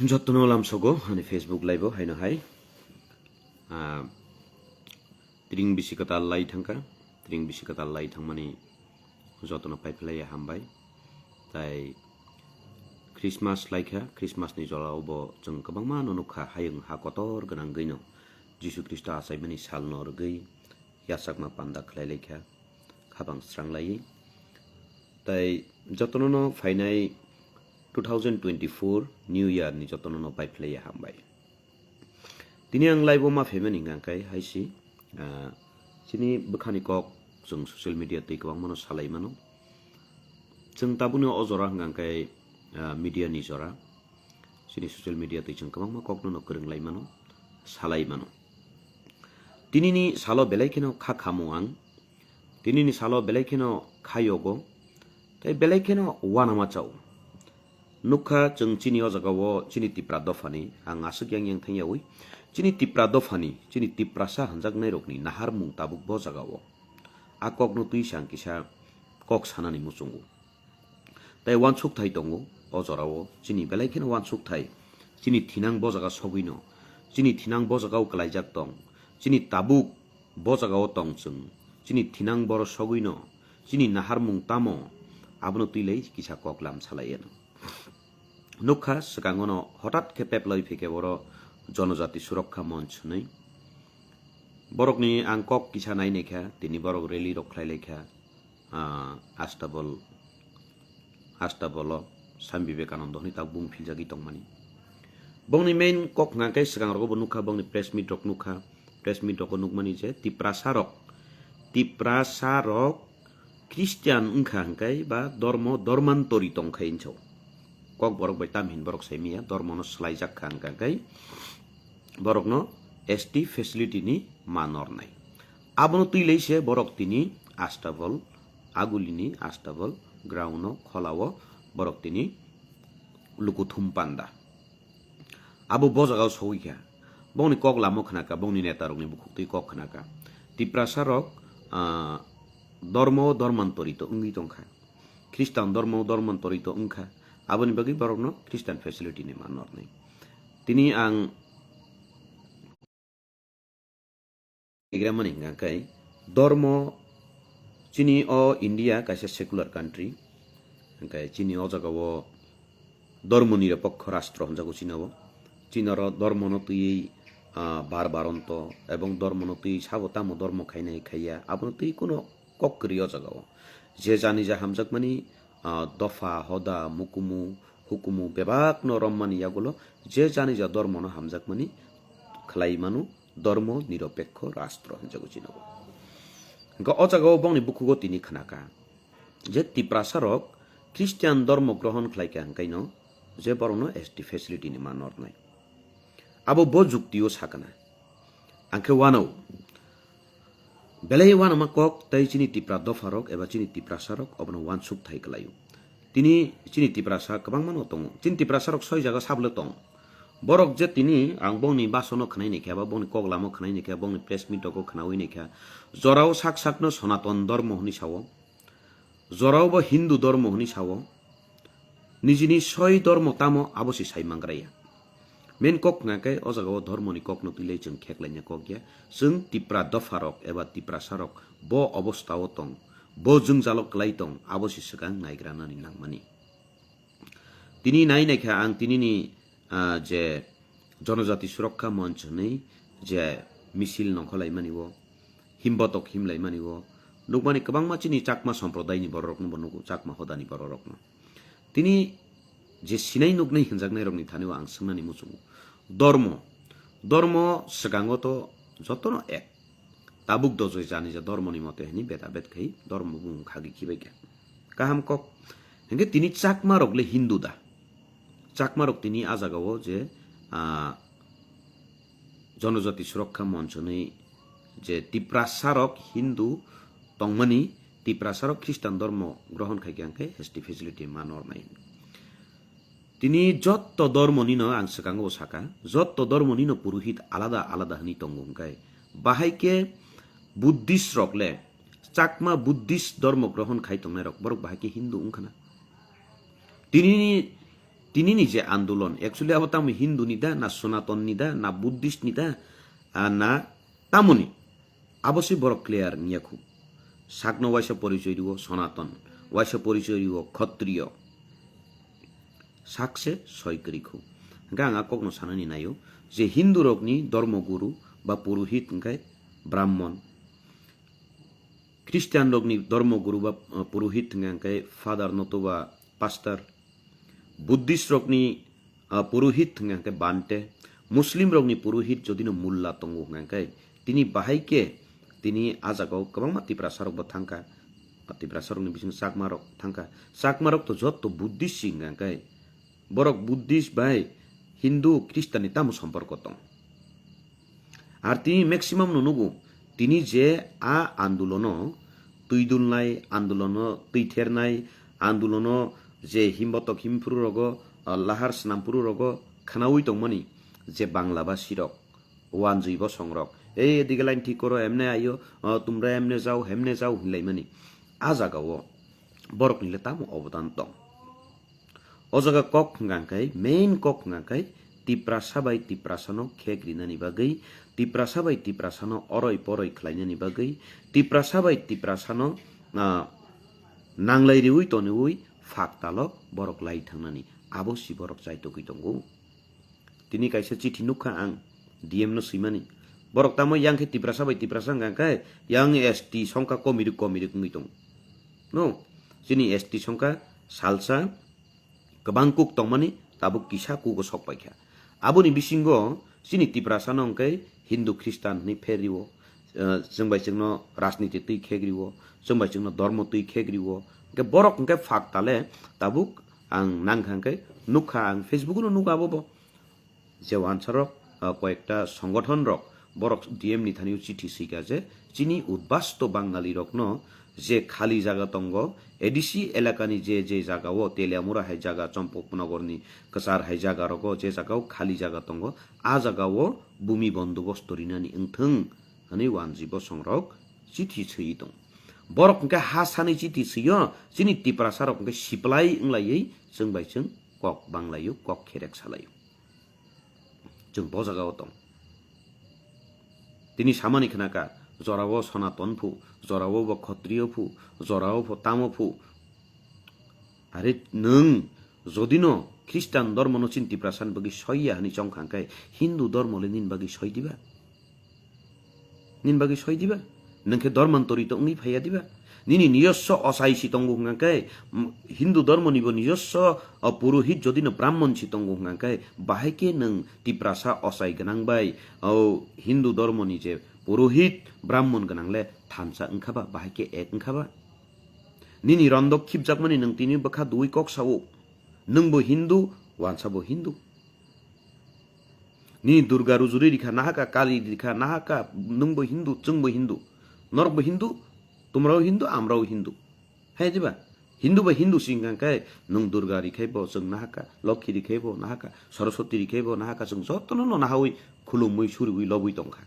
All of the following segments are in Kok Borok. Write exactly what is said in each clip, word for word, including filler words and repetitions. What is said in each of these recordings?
Jotono lamsogo ani Facebook live o haino hai. Ah, tring bisi kwtal lai thangkha, tring bisi kwtal lai thangmani jotono paiphlaiya hambai. Tai Christmas laikha, Christmas ni jora obo chwng kwbangma no nukha, hayung ha kotor gwnangwi no Jisu Khristo achaimani sal no rwgwi yachakma panda khlai laikha, khabang srang laiwi. Tai jotono no phainai two thousand twenty-four New Year ni jotono no paiphlaiya hambai. Tini ang live o ma phaimani hwnkha khe hai si, ah, chini bwkhani kok chwng social media twi kwbangma no salai mano. Chwng tabukni o jora hwnkha khe, ah, media ni jora. Chini social media twi chwng kwbangma kokno no kwrwng lai mano, salai mano. Tinini salo belai kheno kha khamu ang, tinini salo belai kheno kha yogo, tei belai kheno uanama chao. Nukha chwng chini o jaga o chini Tipra dophani, ang aswk yang yang thang yaui, chini Tipra dophani, chini Tiprasa hwnjaknai rokni naharmung tabuk bo jaga o. A kokno twi se ang kisa kok sanani muchungo. Tai uansukthai tongo o jorao, chini belai kheno uansukthai. Chini thinang bo jaga sogwino, chini thinang bo jagao kwlaijak tong, chini tabuk bo jagao tong chwng, chini thinang boro sogwino, chini naharmung tamo, abono twi lai kisa kok lam salai ano. Nukha swkangono hotat khe peplai phikhe boro Jonojati Surakha Monch hwnwi. Borokni ang kok kisa nai naikha, tini borok rally rok khlai laikha. Ah, Astabol, Astabolo Swami Vivekananda hwnwi tak bung philjagwi tongmani. Bongni main kok hwnkha khe swkang rogo bo nukha, bongni press meet rok nukha, press meet rogo nukmani je Tiprasa rok, Tiprasa rok Christian wngkha hwnkhe ba dormo dormantori tongkha hinso. Kok borok bai tam hin borok saimiya, dormono swlaijak kha hwnkha khe borokno S T facility ni ma nornai. Abono twi lai se borok tini Astabol, Agulini Astabol ground o kholao borok tini lukuthum panda. Abo bo jagao sogwi kha. Bongni kok lamo khna kha, bongni neta rokni bukhuk twi kok khna kha. Tiprasa rok, ah, dormo dormantorito wngwi tongkha. Khristan dormo dormantorito wngkha. Aboni bagwi borokno Christian facility ni ma nornai. Tini ang Igramani hwnkha khe dormo, chini o India kaisa secular country, hwnkhe chini o jagao dormo nirapokho rastro hwnjago chini o. Chini oro dormono twiwi, ah, bar baronto ebong dormono twiwi sabo tamo dormo khainai khaiya, abono twiwi kuno kok kwrwi o jagao. Je jani ja hamjakmani, ah, dopha, hoda, mukumu, hukumu bebakno rommani yagulo je jani ja dormono hamjakmani khlai mano, dormo nirapekho rastro hinjago chini o. Hwnkhe o jagao bongni bukhugo tini khna kha je Tiprasa rok Christian dormo grohon khlai kha hwnkhaino je borokno S T facility ni ma nornai. Abo bo jukti o sakana. Ang khe uanao. Belai uanama kok tei chini Tipra dopha rok eba chini Tiprasa rok obono uansuk thai kwlaio. Tini chini Tiprasa kwbangma no tongo. Chini Tiprasa rok soi jaga sabole tong. Borok je tini ang bongni basono khwnai naikha ba bongni kok lamo khwnai naikha, bongni press meet rogo khwnaui naikha. Jorao sak sakno Sonaton dormo hwnwi sao. Jorao bo Hindu dormo hwnwi sao. Nijini soi dormo tamo abo se sai mangraya. Main kok hwnkha khe o jagao dormoni kokno twi lai chwng kheklaina kok ya. Chwng Tipra dopha rok eba Tiprasa rok bo obostha o tong, bo jwngjalo kwlai tong, abo se swkang naigranani nangmani. Tini nai naikha ang tinini, ah, je Jonojati Surakha Monch hwnwi je misil nongkholaimani o, himbotok himlaimani o, nukmani kwbangma chini Chakma somprodaini bororokno bo nugo, Chakma hodani bororokno. Tini je sinai nuknai hinjaknairokni thani o ang swngnani muchungo. Dormo, dormo swkango to jotono ek. Tabuk dojoi jani ja dormoni mote hini beda bet khai dormo bung khagi khibai kha. Kaham kok. Hingke tini Chakma rok le Hindu da? Chakma rok tini a jaga o je, ah, Jonojati Surakha Monch hwnwi je Tiprasa rok Hindu tongmani, Tiprasa rok Khristan dormo grohon khai khe, ang khe S T facility ma nornai. Tini jotto dormonino ang swkango saka, jotto dormonino purohit alada alada hwnwi tongo hwnkhe, bahai khe Buddhist rok le, Chakma Buddhist dormo grohon khai tongnai rok, borok bahai khe Hindu wngkhana. Tinini Tinini je andolon, actually abo tamo Hindu ni da, na Sonaton ni da, na Buddhist ni da, ah, na tamoni, abo se borok clear wngya khu. Sakno waisa porichoi rio Sonaton, waisa porichoi rio Khatriyo. Sakse soi kwrwi khu. Hwnkhe ang a kokno sanani naio je Hindu rokni dormo guru ba purohit hwnkhe Brahmon. Christian rokni dormo guru ba, uh, purohit hwnkhe father notoba pastor. Buddhist rokni, uh, purohit hwnkhe bante. Muslim rokni purohit jodino mulla tongo hwnkhe tini bahai khe tini a jagao kwbangma Tiprasa rokbo thangkha. Tiprasa rokni bisingo Chakma rok thangkha. Chakma rok to jotto Buddhist si hwnkhe borok Buddhist bai Hindu Christian ni tamo somporko tong? Ar tini maximum no nugo, tini je a andolono twi dulnai, andolono twi thernai, andolono je himbotok himphuru rogo, ah, lahar snamphuru rogo khwnaui tongmani je Bangla basi rok, wanjwi bosong rok, "Ei, edige line thik koro, emne ayo, ah, tumra emne jao, hemne jao," hinlaimani. A jagao borokni le tamo obodan tong? O jaga kok hwnka khe, main kok hwnka khe Tiprasa bai Tiprasano khek rinani bagwi, Tiprasa bai Tiprasano oroi poroi khlainani bagwi, Tiprasa bai Tiprasano, ah, nanglai riui toniui phak talok borok lai thangnani, abo si borok chaitogwi tongo. Tini kaisa chithi nukha ang D M no swimani. Borok tamo yang khe Tiprasa bai Tiprasa hwnka khe yang S T songkha komirwk komirwk wngwi tongo. No, chini S T songkha salsa kwbang kuk tongmani, tabuk kisa kugo sok paikha. Aboni bisingo chini Tiprasano hwnkhe Hindu Khristan hwnwi pher rio, eh, chwng bai chwngno rajniti twi khek rio, chwng bai chwngno dormo twi khek rio. Hwnkhe borok hwnkhe phak tale tabuk ang nangkha hwnkhe nukha, ang Facebook-o no nukha abo bo. Je wansarok, ah, koyekta songothon rok borok D M ni thani chithi swika je chini udbasto Bangali rokno je khali jaga tongo, A D C elakani je je jagao Teliamura hai jaga, Champaknagar ni kwchar hai jaga rogo je jagao khali jaga tongo, a jagao bumi bondobosto rinani wngthwng hwnwi wanjwi bosong rok chithi swiwi tong. Borok hwnkhe ha sani chithi swiyo, chini Tiprasa rok hwnkhe siplai wnglaiwi chwng bai chwng kok banglaio, kok kherek salaio. Chwng bo jagao tong. Tini samani khnaka, jorao Sonaton phu, jorao bo Khatriyo phu, jorao pho tamo phu. Are nwng jodino Khristan dormono chini Tiprasani bagwi soiya hwnwi chongkha hwnkhe Hindu dormo le nini bagwi soi diba? Nini bagwi soi diba? Nwng khe dormantori to wngwi phaiya diba? Nini nijosso ochai si tongo hwnka khe, mm, Hindu dormoni bo nijosso, o, purohit jodi no brahmon si tongo hwnka khe, bahai khe nwng Tiprasa ochai gwnang bai, o, Hindu dormoni je purohit brahmon gwnang le thansa wngkha ba, bahai khe ek wngkha ba? Nini rondok khibjakmani nwng tini bwkha dui kok sao. Nwng bo Hindu, wansa bo Hindu. Nini Durga rujuri rikha nahaka, Kali rikha nahaka, nwng bo Hindu, chwng bo Hindu. Norok bo Hindu, tumrao Hindu, amrao Hindu. Hai diba? Hindu bai Hindu singkang khe nwng Durga rikhai bo chwng nahaka, Lokhi rikhai bo nahaka, Saraswati rikhai bo nahaka, chwng jotono no nahaui khulumui suriui lobui tongkha.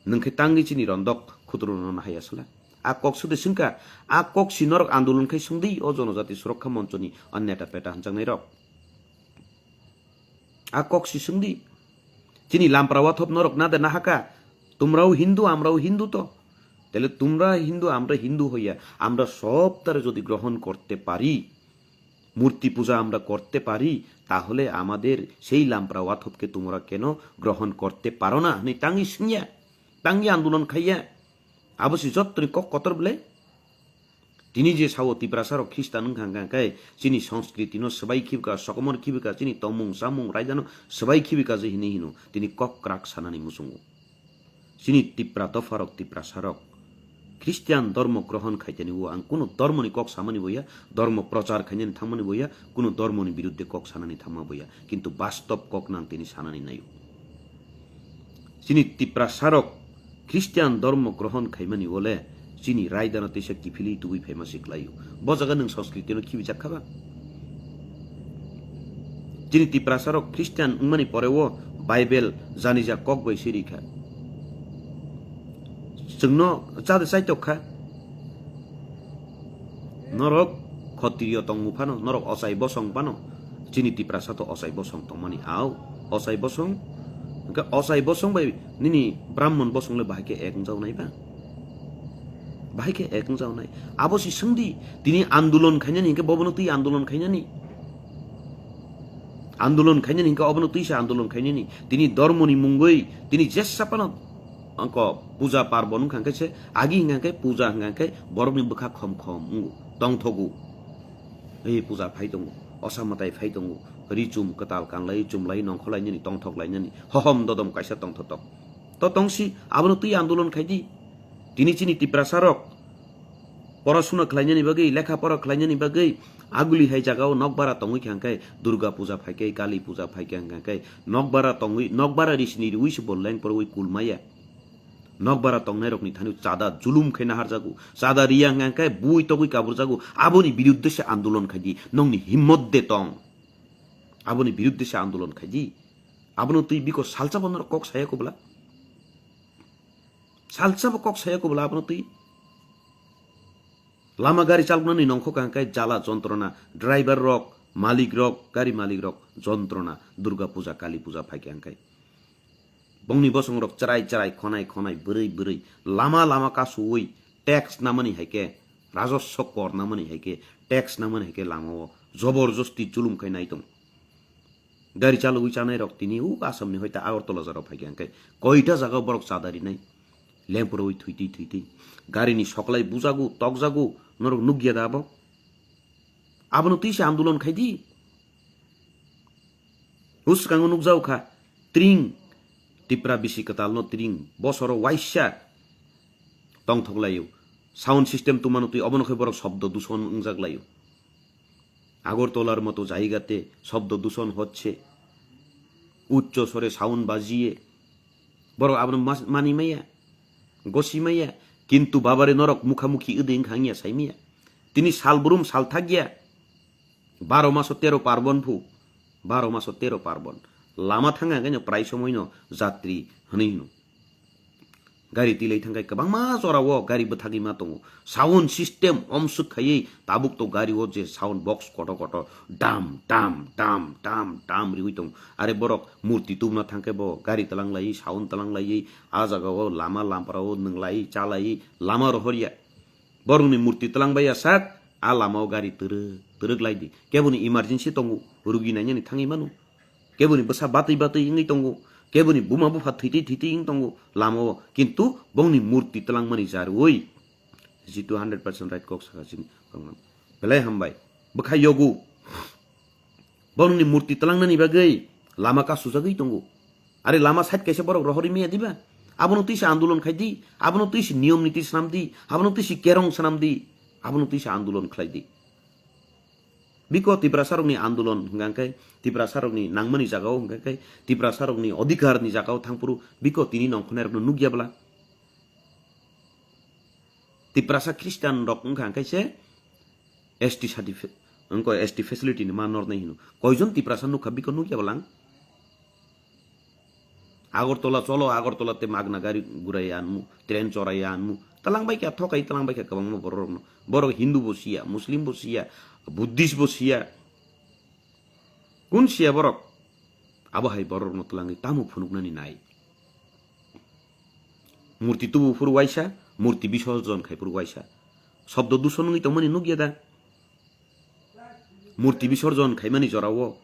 Nwng khe tangwi chini rondok khutro no nahai aswla. A kok sudi swngkha, a kok si norok andolon khai swngdi o Jonojati Surokha Monchoni o neta peta hwnjaknai rok. A kok si swngdi. Chini lampra wathop norok na de nahaka? Tumrao Hindu, amrao Hindu to. Tele tumra Hindu, amra Hindu hoiya. Amra sob tare jodi grohon korte pari, murti puja amra korte pari, tahole amader sei lampra wathopke tumra keno grohon korte paro na? Hwnwi tangi swngya, tangi andolon khaiya. Abo si jottoni kok kotor bwle. Tini je sao Tiprasa rok Khristan wngkha, hwnkha khe chini sanskriti no swbai khibika, sokomor khibika, chini tongmung chamung raida no swbai khibika je hinwi hino, tini kok kwrak sanani muchungo. Chini Tipra dopha rok, Tiprasa rok Khristian dormo grohon khaitani o ang kuno dormoni kok samani boya, dormo prochar khainani thangmani boya, kuno dormoni birudde kok sanani thangma boya, kintu bastob kok nang tini sanani naio. Chini Tiprasa rok Khristian dormo grohon khaimani ole chini raidano teisa kiphilwi tubui phaima se klaio. Bo jaga nwng sanskriti no khibijak kha ba? Chini Tiprasa rok Khristian wngmani pore o Bible janija kok bai se rikha. Chwngno chade chaitok kha. Norok khotriyo tongo phano, norok ochai bosong phano, Chini Tiprasa to ochai bosong tongmani, au, ochai bosong, hwnkhe ochai bosong bai nini Brahmon bosong le bahai khe ek wngjago nai ba? Bahai khe ek wngjago nai. Abo si swngdi, tini andolon khainani hwnkhe bobono twi andolon khainani. Andolon khainani hwnkhe obono twi se andolon khainani. Tini dormoni mungwi, tini jesa phano angko puja parbon wngkha hwnkhe se, agi hwnkha hwnkhe puja hwnkha hwnkhe borokni bwkha khom khom wngo, tongthogo. Ei puja phai tongo, osa mwtai phai tongo, ri chum kwtal kanlai, chumlai, nongkhorlainani, tongthoklainani, hohom dodom kaisa tongthotok. To tongsi, abono twi andolon khaidi. Tini chini Tiprasa rok porasuna khlainani bagwi, lekha pora khlainani bagwi, aguli hai jagao nokbara tongwi kha hwnkhe, Durga puja phaikhe, Kali puja phaikhe hwnkhe, nokbara tongwi, nokbara risini riwi se bo leng porwi kulmaya. Nokbara tongnairokni thani chada julum khe naharjago, chada riya hwnkhe bui togwi kaburjago, aboni biruddhe se andolon khaidi, nongni himmot de tong? Aboni biruddhe se andolon khaidi, abono twi biko salsa bo norok kok saya kubla? Salsa bo kok saya kubla abono twi? Lama gari chaloknani nongkho kha hwnkhe jala jontrona, driver rok, malik rok, gari malik rok jontrona, Durga puja, Kali puja phaikhe hwnkhe. Bongni bosongrok chwrai chwrai, khonai khonai, bwrwi bwrwi, lama lama kasuwi tax namani hai khe, rajoswo kor namani hai khe, tax namani hai khe lamao joborjosti chulum khai nai tong. Gari chalogwi chanairok tini uk Assamni hoita Agartala jora phai khe hwnkhe koita jagao borok chada rinai, lemphorowi thwitwi thwitwi. Garini soklai bujago, tokjago, norok nukya da abo? Abono twi se andolon khaidi. Uskango nukjago kha, tring, Tipra bisi kwtalno tring, bosoro waisa tongthok laio. Sound system tongmano twi obono khe borok shobdo duson wngjak laio. আগরতলার মতো জায়গাতে শব্দ দূষণ হচ্ছে, উচ্চ স্বরে সাউন্ড বাজিয়ে, borok abono mas-, mani maya, gosi maya, kintu babare norok mukhamukhi wdwi wngkha wngya saimaya. Tini sal brum sal thakya, baro maso tero parbon phu, baro maso tero parbon. Lama thangya hwnkhe no prai somoino jatri hwnwi hino. Gari tilai thangkhai kwbangma jorao gari bwthagwi ma tongo. Sound system omswk khaiwi tabuk to gari o je sound box koto koto dam dam dam dam dam riwi tongo. Are borok murti tubuna thangkhe bo gari twlang laiwi, sound twlang laiwi, a jagao lama lampara o nwnglai chalai lama rohorya. Borokni murti twlang baiya sak, a lamao gari twrwk twrwk lai di. Keboni emergency tongo, rugi nainani thangwi mano. Keboni bwsa batwi batwi wngwi tongo, keboni buma bupha thwitwi thwitwi wng tongo lamao, kintu bongni murti twlangmani jarwi. Jitu hundred percent right kok saka chini. Belai hambai. Bwkha yogo. Borokni murti twlangnani bagwi lama kasujagwi tongo. Are lama side kaisa borok rohorwi maya diba? Abono twi se andolon khai di, abono twi se niyom niti swnam di, abono twi se kerong swnam di, abono twi se andolon khlai di. Biko Tiprasarokni andolon hwnkha khe, Tiprasarokni nangmani jagao hwnkha khe, Tiprasarokni odhikarni jagao thangphuru biko tini nongkhornairokno nukya bwla? Tiprasa Christian rok wngkha hwnkhe se S T certificate, wngkha S T facility ni ma nornai hino. Koijon Tiprasa nukha biko nukya bwlang? Agartala cholo, Agartala te magna gari gurai anmu, train chorai anmu. Talang bai kha thokai, talang bai kha kwbangma borok rokno. Borok Hindu bo siya, Muslim bo siya, Buddhist bo siya. Kun siya borok? Abo hai borok rokno twlangwi tamo phunuknani nai? Murti tubu phuru waisa, murti bisorjon khai phuru waisa. Shobdo duson wngwi tongmani nukya da? Murti bisorjon khaimani jorao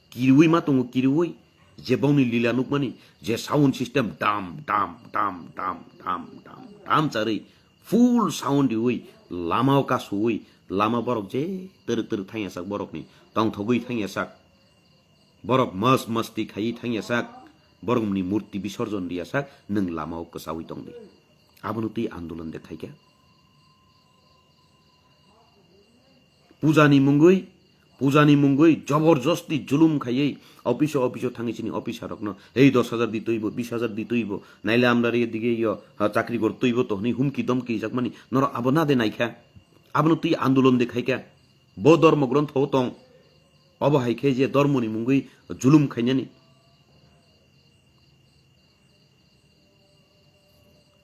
kiriwi ma tongo, kiriwi je bongni lila nukmani, je sound system dam dam dam dam dam dam dam charwi full sound riwi lamao kasuwi lama borok je twrwk twrwk thangya sak borokni tongthogwi thangya sak. Borok mas masti khaiwi thangya sak, borokni murti bisorjon riya sak, nwng lamao kwsawi tongdi. Abono twi andolon de khaikha? Pujani mungwi, pujani mungwi joborjosti julum khaiwi office o, office o thangwi chini officer rokno, "Ei dos hajar di twibo, bis hajar di twibo, naile amra re dige yo, ha, chakri gor twibo," to hwnwi humki domki jakmani norok abo na de naikha? Abono twi andolon de khaikha? Bo dhormo grontho o tong. Obo hai khe je dhormoni mungwi julum khainani.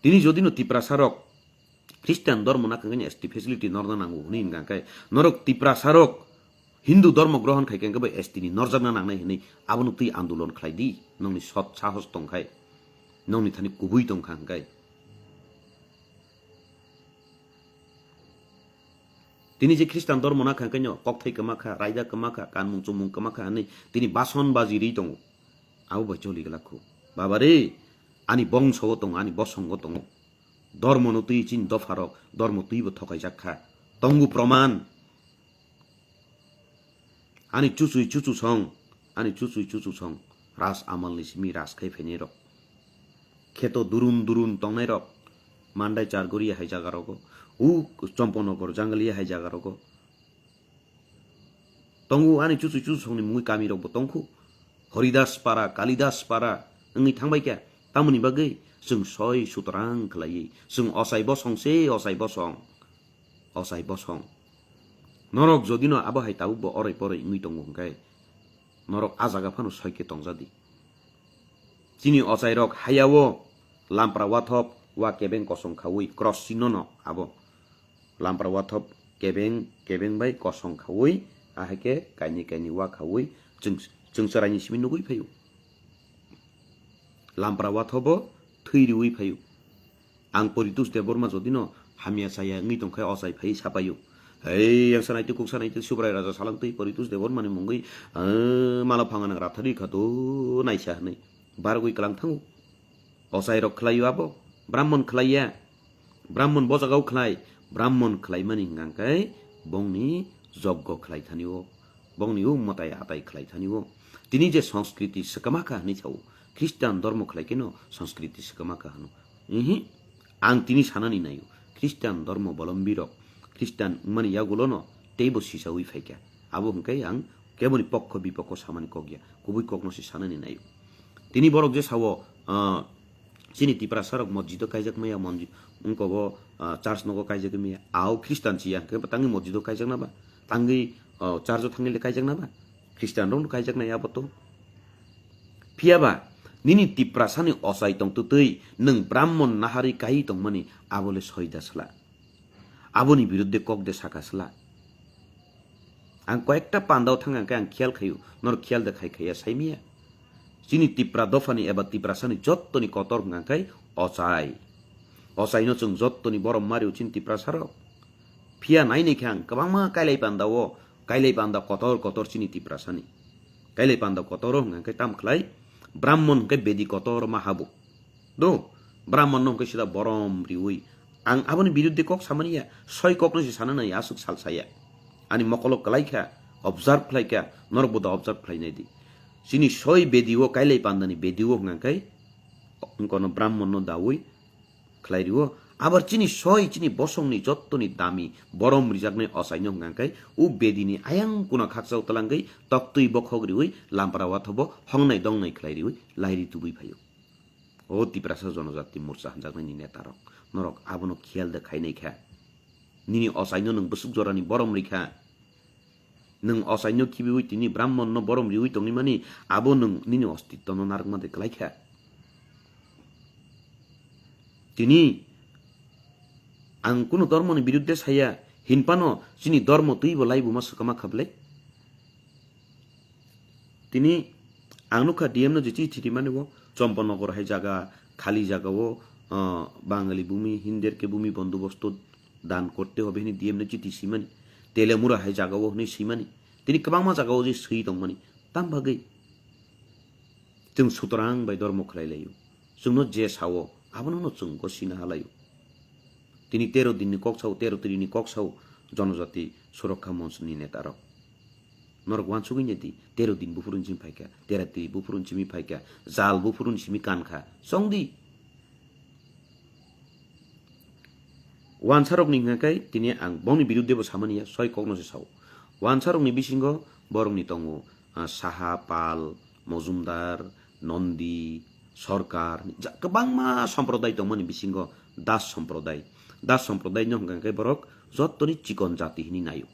Tini jodi no Tiprasa rok Christian dhormo na kangkani S T facility norna nango hwnwi hwnkha khe norok Tiprasa rok Hindu dhormo grohon khai khe bo S T ni norjakna nangnai hinwi abono twi andolon khlai di, nongni sot sahos tong khai, nongni thani kubui tong kha hwnkhe. Tini je Khristan dormo na kha khe no kokthai kwma kha, raida kwma kha, kanmung chumung kwma kha hinwi tini bason baji ri tongo. Abo bai choli glak khu. Baba re, ani bongso o tongo, ani bosongo tongo. Dormo no twi chini dopha rok, dormo twi bo thokai jak kha. Tongo proman. Ani chuchwi chuchu song, ani chuchwi chuchu song, ras amal ni simi ras khai phainai rok. Kheto durun durun tongnai rok, Mandai Chargori hai jaga rogo, u Chomponogor Jangali hai jaga rogo. Tongo ani chuchwi chuchu song ni mungwi kami rok bo tongkhu. Horidas Para, Kalidas Para, wngwi thangbai kha. Tamoni bagwi chwng soi sutrang khlaiwi, chwng osai bosong se, osai bosong. Osai bosong. Norok jodino abo hai tabuk bo oroi poroi wngwi tongo hwnkhe, norok a jaga phano soi khe tongjadi. Chini ochairok hayao lampra wathop wa kebeng kosong khaui cross chinono abo. Lampra wathop kebeng kebeng bai kosong khaui, ahai khe kaini kaini wa khaui chwng, chwng chwraini simi nugui phaio. Lampra wathobo thwi riui phaio. Ang Poritus Debbarma jodino hamya chaya wngwi tongkhe ochai phai sapaio. Hei, yang sanai twi kuk sanai twi Subrai Raja salang twi Poritus Debbarmani mungwi, ah, mala phanga nang rathari kha to naisa hinwi bargwi kwlang thango. Ochai rok khlaio abo, Brahmon khlaiya. Brahmon bo jagao khlai, Brahmon khlaimani hwnkha khe bongni joggo khlai thani o, bongni o mwtai atai khlai thani o. Tini je Sanskriti swkama kha hinwi sao, Khristan dormo khlai kheno Sanskriti swkama kha hwno. Ihi, ang tini sanani naio, Khristan dormo bolombi rok, Khristan wngmani yagulono teibo sisaui phaikha. Abo hwnkhe ang keboni pokho bipokho samani kok ya, kubui kokno se sanani naio. Tini borok je sao, ah, chini Tiprasa rok mosjido kaijak maya, monji-, wngko bo, ah, church nogo kaijak maya, ao Khristan si ya, hwnkhe tangwi mosjido kaijak na ba, tangwi, ah, church o thangwi le kaijak na ba, Khristan rok no kaijak nai abo to. Phiya ba, nini Tiprasa ni ochai tong twtwi nwng Brahmon nahari kai tongmani abo le soi da sla. Aboni birudde kok de saka sla. Ang koyekta pandao thang ang khe ang khiyal khaio, nor khiyal de khai khaiya saimiya. Chini Tipra dophani eba Tiprasani jottoni kotor hwnkha khe ochai. Ochaino chwng jottoni borom mario chini Tiprasarok. Phiya nainai khe ang kwbangma kailai pandao, kailai panda kotor kotor chini Tiprasani. Kailai panda kotoro hwnkha khe tam khlai, Brahmon hwnkhe bedi kotor ma habo. Do, Brahmon no hwnkhe sida borom riui. Ang aboni birudde kok samani ya, soi kokno se sana nai aswk sal saya. Ani mokolo kwlai kha, observe khlai kha, norok bo da observe khlai nai di. Chini soi bedi o, kailai pandani bedi o hwnkha khe, wngkono Brahmon no daui khlai rio. Abar chini soi, chini bosongni jottoni dami borom rijaknai ochaino hwnkha khe, u bedini ayang kuna khakchao twlangwi toktwi bokhok riui lampra wathobo hongnai dongnai khlai riui lairi tubui phaio. O Tiprasa Jonojati Morcha hanjaknai ni neta rok, norok abono khiyal de khainai kha. Nini ochaino nwng bwswk jorani borom rikha. Nwng ochaino khibiui tini Brahmon no borom riui tongwi mani, abo nwng nini ostitto no narwkma de kwlai kha. Tini ang kunu dormo ni birudde saya, hinpano chini dormo twi bo laibu ma swkama kha bwle. Tini ang nukha D M no je chithi rimani o, Chomponogor hai jaga, khali jaga o, ah, Bangali bhumi, Hinderke bhumi bondobosto dan korte hobe hini D M no chithi simani, Telemura hai jaga o hini simani. Tini kwbangma jaga o je swi tongmani. Tam bagwi chwng sutrang bai dormo khlai laio. Chwngno je sao, abono no chwng gosina halaio. Tini tero din ni kok sao, tero tiri ni kok sao, Jonojati Surokha Monch ni neta rok. Norok wansugwi nai di, tero din buphuru ni simi phaikha, tera tiri buphuru ni simi phaikha, jal buphuru ni simi kankha. Chong di. Wansarokni hwnkha khe tini ang bongni birudde bo samani ya, soi kokno se sao. Wansarokni bisingo borokni tongo, ah, Saha, Pal, Mojumdar, Nondi, Sorkar, ja-, kwbangma somprodai tongmani bisingo Das somprodai. Das somprodai no hwnkha khe borok jottoni chikon jati hinwi naio.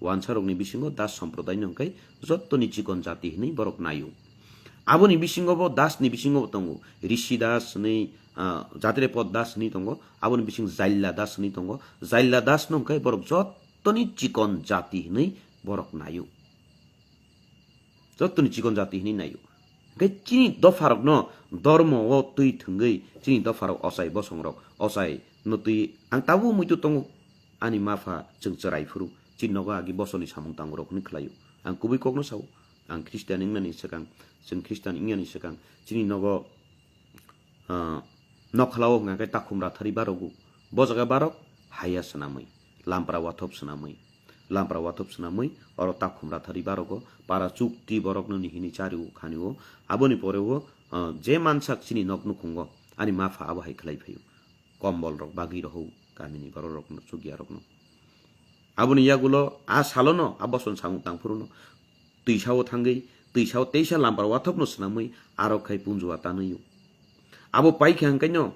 Wansarokni bisingo Das somprodai no hwnkhe jottoni chikon jati hinwi borok naio. Aboni bisingo bo Das ni bisingo bo tongo Rishi Das hinwi, ah, Jatrepod Das hinwi tongo. Aboni bising Jailla Das hinwi tongo. Jailla Das no hwnkhe borok jottoni chikon jati hinwi borok naio. Jottoni chikon jati hinwi naio. Hwnkhe chini dopharokno dormo o twi thwngwi chini dopharok ochai bosongrok ochai no twi ang tabuk muitu tongo. Ani mapha chwng chwrai phuru chini nogo agi bosoni samung tangurok hwnwi khlaio. Ang kubui kokno sao. Ang Christian wngnani swkang, chwng Christian wngnani swkang chini nogo ah, nokhlao hwnka khe takhum rathari barogo. Bo jaga barok haya swnamwi, lampra wathop swnamwi, lampra wathop swnamwi oro takhum rathari barogo para chukti borokno nihini chario khanio. Aboni poreo, ah, je mansak chini nok nukhungo ani mapha abo hai khlai phaio. Kombol rok bagwi rohou kamini borok rokno chukya rokno. Aboni yagulo a salono a boson samung tangphuru no twisao thangwi twisao teisa lampar wathokno swnamwi arok khai punjua tanwio. Abo paikha hwnkhaino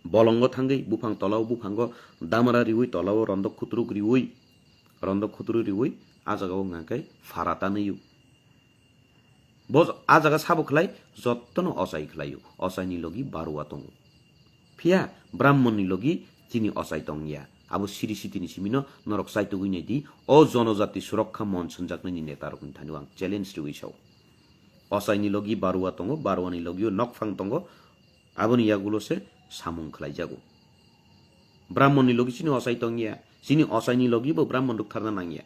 bolongo thangwi buphang tolao buphango damra riwi tolao rondok khutruk riwi rondok khutruk riwi a jagao hwnkha khe phara tanwio. Bo a jaga sabo khlai jottono ochai khlaio, ochaini logi barua tongo. Phiya Brahmonni logi chini ochai tongya. Abo siri sitini simino norok chaitugwi naidi, o Jonojati Surokha Mon swnjaknaini netarokni thani ang challenge riwi sao. Ochaini logi barua tongo, baruani logio nokphang tongo, aboni yagulo se samung khlaijago. Brahmonni logi chini ochai tongya, chini ochaini logi bo Brahmon rwktharna nangya.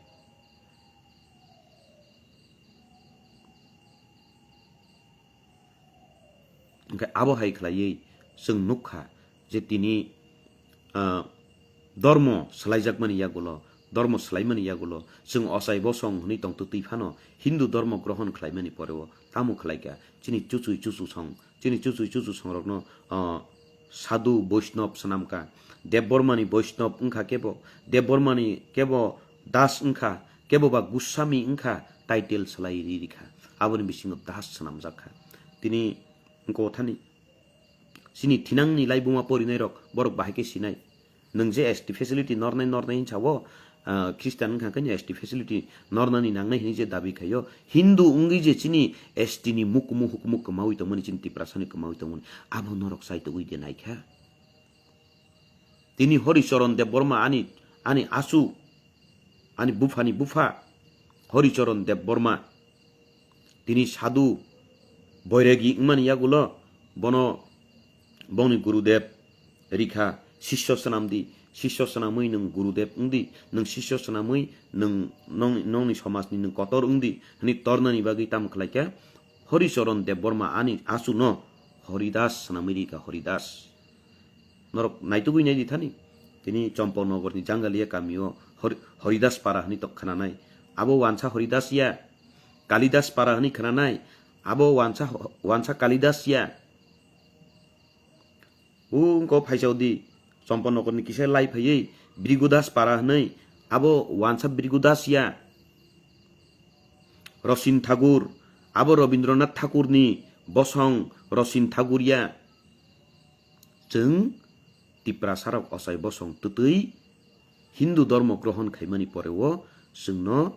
Hwnkhe abo hai khlaiwi chwng nukha je tini, ah, dormo swlaijakmani yagulo, dormo swlaimani yagulo chwng ochai bosong hwnwi tongtwtwi phano Hindu dormo grohon khlaimani poreo tamo khlaikha? Chini chuchwi chuchusong, chini chuchwi chuchusongrokno, ah, sadhu Vaishnav swnamkha, Debbarmani Vaishnav wngkha kebo, Debbarmani kebo Das wngkha, kebo ba Goswami wngkha, title swlai ri rikha, aboni bisingo Das swnamjak kha. Tini wngkha thani chini thinangni laibuma porinairok borok bahai khe sinai. Nwng je S T facility nornai nornai hinsa o, ah, Christian wngkha khe S T facility nornani nangnai hinwi je dabi khaio, Hindu wngwi je chini S T ni mukumu hukumu kwmawi tongmani, chini Tiprasani kwmawi tongmani, abo norok chaitugwi de naikha. Tini Horicharan Debbarma ani, ani achu, ani buphani bupha Horicharan Debbarma. Tini sadhu boiragi wngmani yagulo bono bongni Gurudev rikha, sisyo swnamdi, sisyo swnamwi nwng Gurudev wngdi, nwng sisyo swnamwi nwng nong-, nongni somajni nwng kotor wngdi hwnwi tornani bagwi tamo khlaikha? Horicharan Debbarma ani achuno Horidas swnamwi rikha, Horidas. Norok naitugwi naidi thani. Tini Chompoknogorni Jangalia kamio Hori-, Horidas para hwnwi tok khwnanai. Abo wansa Horidas ya. Kalidas para hwnwi khwnanai. Abo wansa, wansa Kalidas ya. Ungko phaisaudi Chompoknogorni kisa lai phaiwi Brigudas para hwnwi. Abo wansa Brigudas ya. Rosin Thakur, abo Rabindranath Thakurni bosong Rosin Thakur ya. Chwng Tiprasarok ochai bosong twtwi Hindu dhormo grohon khaimani poreo chwngno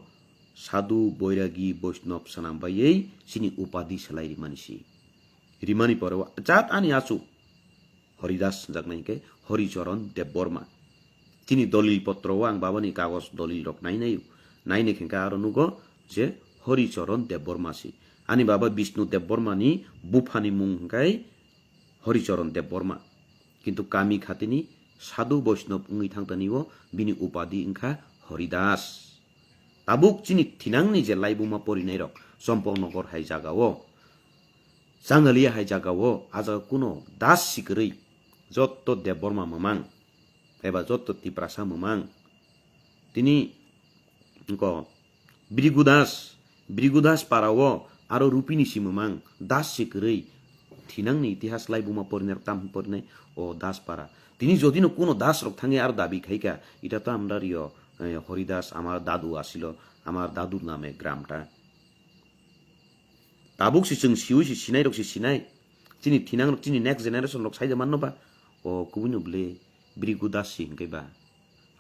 sadhu, boiragi, Vaishnav swnam baiwi chini upadi swlai rimani si. Rimani poreo jat ani achu Horidas swnjaknai hinkhe Horicharan Debbarma. Chini dolil potro o ang babani kagoj dolil rok nainai, nainai hinkhe aro nugo je Horicharan Debbarma si. Ani baba Bishnu Debbarmani buphani mung hinkhe Horicharan Debbarma. Kintu kami khatini sadhu Vaishnav wngwi thangtani o bini upadi wngkha Horidas. Tabuk chini thinangni je laibuma porinairok Chompoknogor hai jagao, Jangalia hai jagao, a jaga kuno das si kwrwi, jotto Debbarma mwmang, eba jotto Tiprasa mwmang. Tini wngko Brigudas, Brigudas parao aro Rupini si mwmang, das si kwrwi, thinangni itihas laibuma porinairok tam porinai o Das para. Tini jodino kuno das rok thangwi aro dabi khaikha, ita to amra rio, eh, Horidas amar dadu asilo, amar dadur name gramta. Tabuk si chwng siwi si sinai rok si sinai. Chini thinang rok, chini next generation rok saida manno ba. O kubui no bwle Brigu Das si hinkhe ba.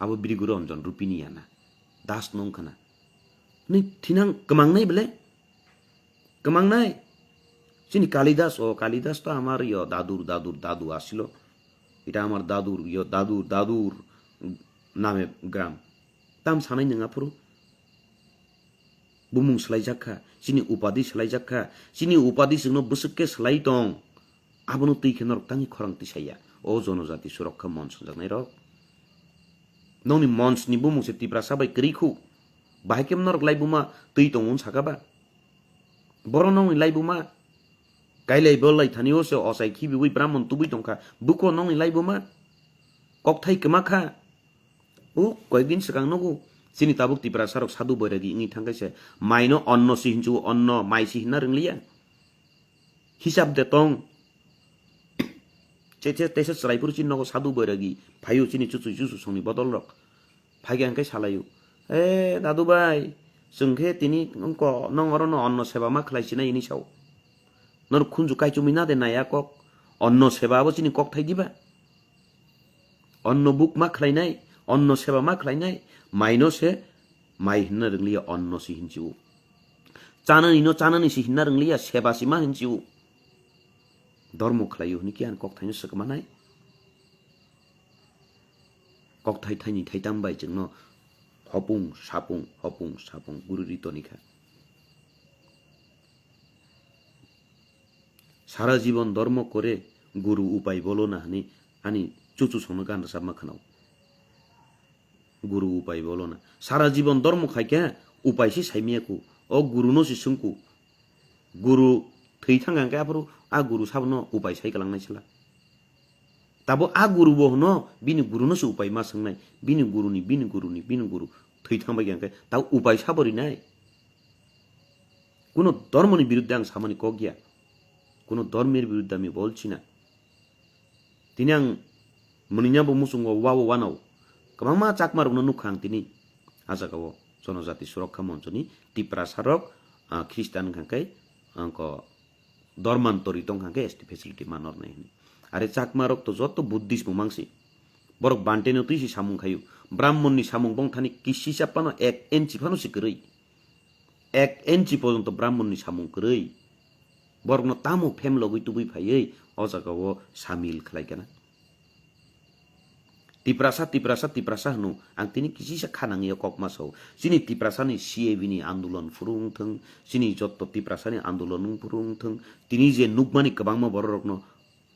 Abo Brigu Ranjan Rupini yana. Das no wngkha na. Ni thinang kwmangnai bwle. Kwmangnai. Chini Kalidas, o Kalidas to amar yo dadur, dadur, dadu asilo. Ita amar dadur, yo dadur, dadur name gram. Tam sanai nang aphuru. Bumung swlaijak kha, chini upadi swlaijak kha, chini upadi chwngno bwswk khe swlai tong, abono twi khe norok tangwi khorang tisaya. O Jonojati Surokha Mon swnjaknairok, nokni monsni bumung se Tiprasa bai kwrwi khu, bahai khe norok laibuma twi tongo wng saka ba? Boro nokni laibuma kailai bolai thani o se ochai khibiwi Brahmon tubui tongkha, buko nokni laibuma kokthai kwma kha. O koyekdin swkang nugo, chini tabuk Tiprasa rok sadhu boiragi wngwi thangkhe se maino onno si hinchu, onno mai si hinna rwngliya. Hisab de tong. Che che teisa chwrai phuru chini nogo sadhu boiragi phaio, chini chuchu chuchu songni bodol rok. Phaikhe hwnkhe salaio, "E dadu bai, chwng khe tini wngko nong oro no onno seba ma khlai sinai," hinwi sao. Norok khunju kaichumwi na de nai a kok? Onno seba abo chini kok thai diba? Onno buk ma khlainai, onno seba ma khlainai, maino se mai hinna rwngliya, onno si hinchio. Chanani no chanani si hinna rwngliya, seba si ma hinchio. Dormo khlaio hwnwi khe ang kok thaino swkmanai. Kok thai thaini thaitam bai chwngno hopung sapung, hopung sapung guri ri tonikha. Sara jibon dormo kore, guru upai bolo na hwnwi ani chuchu songno gan rwchapma khwnao. Guru upai bolo na. Sara jibon dormo khaikhe upai se saimaya ku. O guru no se swngku. Guru thwi thang hwnkhe aphuru a guru sabono upai sai kwlangnai sala. Tabo a guru bo hwno bini guru no se upai ma swngnai. Bini guru ni, bini guru ni, bini guru thwi thang bai hwnkhe tabo upai sabo rinai. Kuno dormo ni biruddhe ang samani kok ya. Kuno dormir biruddhe ami bolchina. Tini ang mwnwina bo muchungo wao wanao. Kwbangma Chakma rokno nukha ang tini. A jagao Jonojati Surokha Monchoni Tiprasa rok, ah, Christian wngkha khe, angko dormantori tong kha khe S T facility manor nai hwnwi. Are Chakma rok to joto Buddhist bo mangsi. Borok Bhante no twi si samung khayu. Brahmon ni samung bong thani kisisa phano ek inchi phano si kwrwi. Ek inchi porjonto Brahmon ni samung kwrwi. Borokno tamo phem logwi tubui phaiwi o jagao samil khlai kana. Tiprasa, Tiprasa, Tiprasa hwno. Ang tini kisisa kha nangya kok ma sao. Chini Tiprasa ni C A B ni andolon phuru wng thwng, chini jotto Tiprasa ni andolon wng phuru wng thwng, tini je nukmani kwbangma borok rokno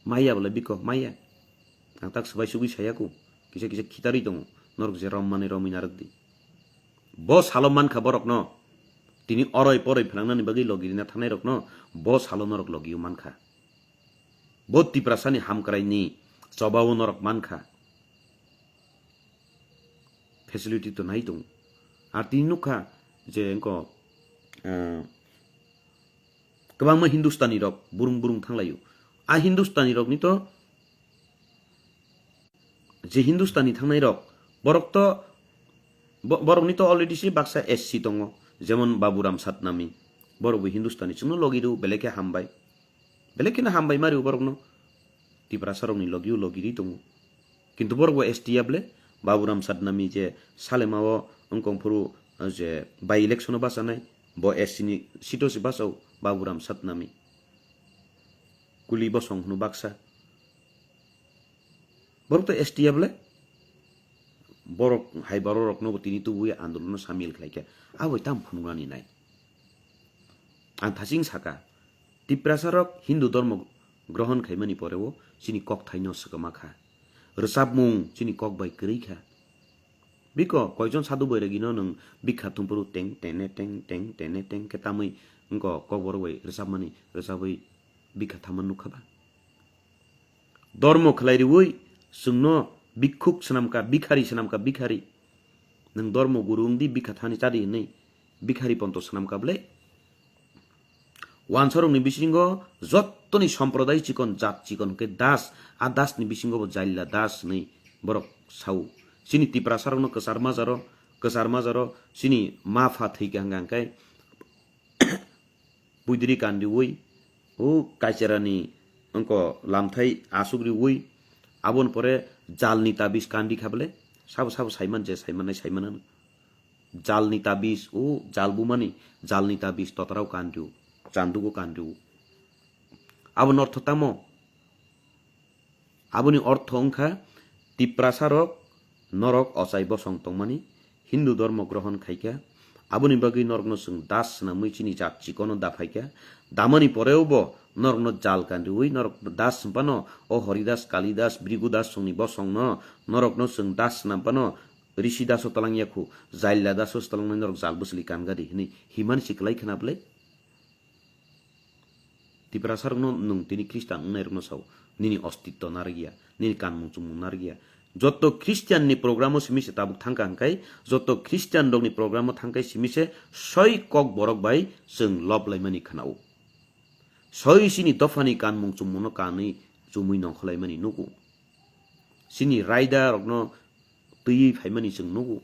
maya bole biko maya. Ang tak swbai sugwi saya ku. Kisa kisa khitarwi tongo. Norok je rom mani romwi narwk di. Bo salo mankha borokno. Tini oroi poroi phnangnani bagwi logi rina thangnai rokno bo salo norok logi o mankha. Bo Tiprasani hamkraini chobao norok mankha. Facility to nai tongo. Ar tini nukha je engko, eh, kwbangma Hindustani rok burung burung thanglaio. A Hindustani rokni to je Hindustani thangnai rok, borok to, bo-, borokni to already se baksa S C tongo, jemon Baburam Satnami, borok bo Hindustani, chwngno logi rw, belai khe hambai, belai kheno hambai ma rw borokno, Tiprasa rokni logi o logi ri tongo, kintu borok bo S T ya ble, Baburam Satnami je Salema o wngkong phuru, je by election o bachanai, bo S C ni seat o se bachao Baburam Satnami, Kuli Bosong hwno baksa. Borok to S T ya ble? Borok hai borok rokno bo tini tubuwi andolono samil khlai khe. Aboi tam phunuknani nai. Ang thaching saka, Tiprasa rok Hindu dormo grohon khaimani poreo chini kokthaino swkama kha. Rwchapmung chini kok bai kwrwi kha. Biko koijon sadhu boiragino nwng bikha thumpuru teng tene teng teng tene teng khe tamwi wngko kokborok bai rwchapmani rwchapwi bikha thamma nukha ba? Dormo khlai rwui chwngno bikkhuk swnamkha, bikhari swnamkha, bikhari. Nwng dormo guru wngdi, bikha thani chadi hwnwi bikhari ponto swnamkha ble? Wansarokni bisingo jottoni somproday chikon, jat chikon hwnkhe das, a dasni bisingo bo Jaila das hwnwi borok sao. Chini Tiprasarokno kwchar majaro, kwchar majaro chini ma pha thwikha hwnkha hwnkhe Puidiri kandiui, o kaicherani wngko lamthai asuk riui, aboni pore jalni tabis kandi kha bele, sabo sabo saiman je saimannai saimanano. Jalni tabis, o jal bumani jalni tabis totarao kandiu, chandugo kandiu. Aboni ortho tamo? Aboni ortho wngkha Tiprasa rok norok ochai bosong tongmani, Hindu dormo grohon khaikha, Aboni bagwi norokno chwng das swnamwi chini jat chikono da phaikha. Damani poreo bo norokno jal kanriwi norok das hwnphano o Horidas, Kalidas, Bhrigu Das songni bosongno norokno chwng das swnamphano Rishi Daso twlangya khu, Jaila Daso twlangnai norok jal bwsli kangadi hwnwi himani si kwlai khwna bwle? Tiprasarokno nwng tini Khristan wngnairokno sao, nini ostitto narwkya, nini kanmung chumung narwkya. Joto Khristianni programo simi se tabuk thangkha hwnkhe, joto Khristianrokni programo thangkhe simi se soi Kokborok bai chwng lob laimani khwnao. Soi chini dophani kanmung chumungno kanwi chumui nongkholaimani nugo. Chini raidarokno twiwi phaimani chwng nugo.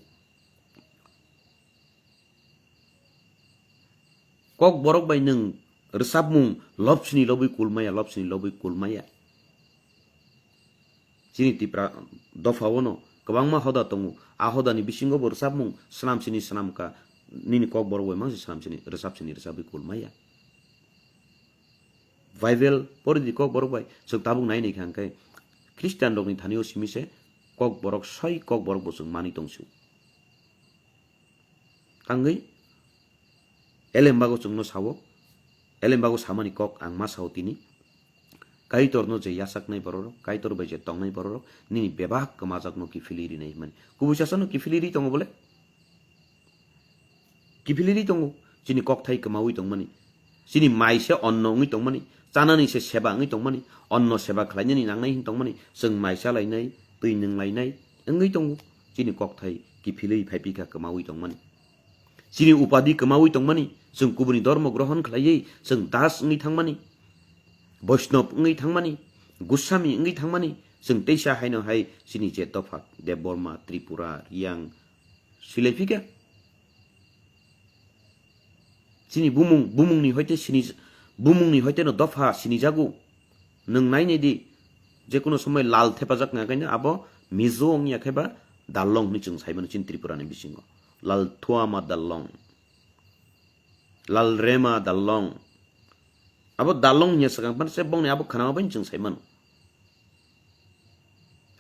Kokborok bai nwng rwchapmung lobsini lobwi kulmaya, lobsini lobwi kulmaya. Chini Tipra dophao no kwbangma hoda tongo. A hodani bisingo bo rwchapmung swnam sini swnam ka, nini Kokborok bai mangsi swnam sini rwchap sini rwchapwi kulmaya. Bible poridi Kokborok bai chwng tabuk nai nai kha hwnkhe Khristianrokni thani-o simi se Kokborok soi Kokborok bo chwng manwi tong sio. Tangwi elembago chwngno sao, elembago samani kok ang ma sao tini. Kaitorno je yachaknai bororok, Kaitor bai je tongnai bororok, nini bebak kwmajakno kiphilwi rinai hwnmani. Kubui sasano kiphilwi ri tongo bole? Kiphilwi ri tongo. Chini kokthai kwmawi tongmani. Chini mai se onno wngwi tongmani. Chanani se seba wngwi tongmani. Onno seba khlainani nangnai hin tongmani. Chwng mai chalainai, twi nwnglainai wngwi tongo. Chini kokthai kiphilwi phaiphikha kwmawi tongmani. Chini upadi kwmawi tongmani, chwng kubuni dhormo grohon khlaiwi chwng das wngwi thangmani, Boishnov wngwi thangmani, Goswami wngwi thangmani, chwng teisa haino hai chini je dopha Debbarma, Tripura, Riyang, silaiphikha. Chini bumung, bumungni hoite sini, bumungni hoite no dopha sinijago. Nwng nainai di, jekunu somoi lal thepajak wngya kaino abo Mizo wngya khe ba Darlong hwnwi chwng sai mano chini Tripura ni bisingo. Lal Thuama Darlong. Lal Rema Darlong. Abo Darlong hwnwi swkang phano se bongni abo khwnama bai chwng sai mano.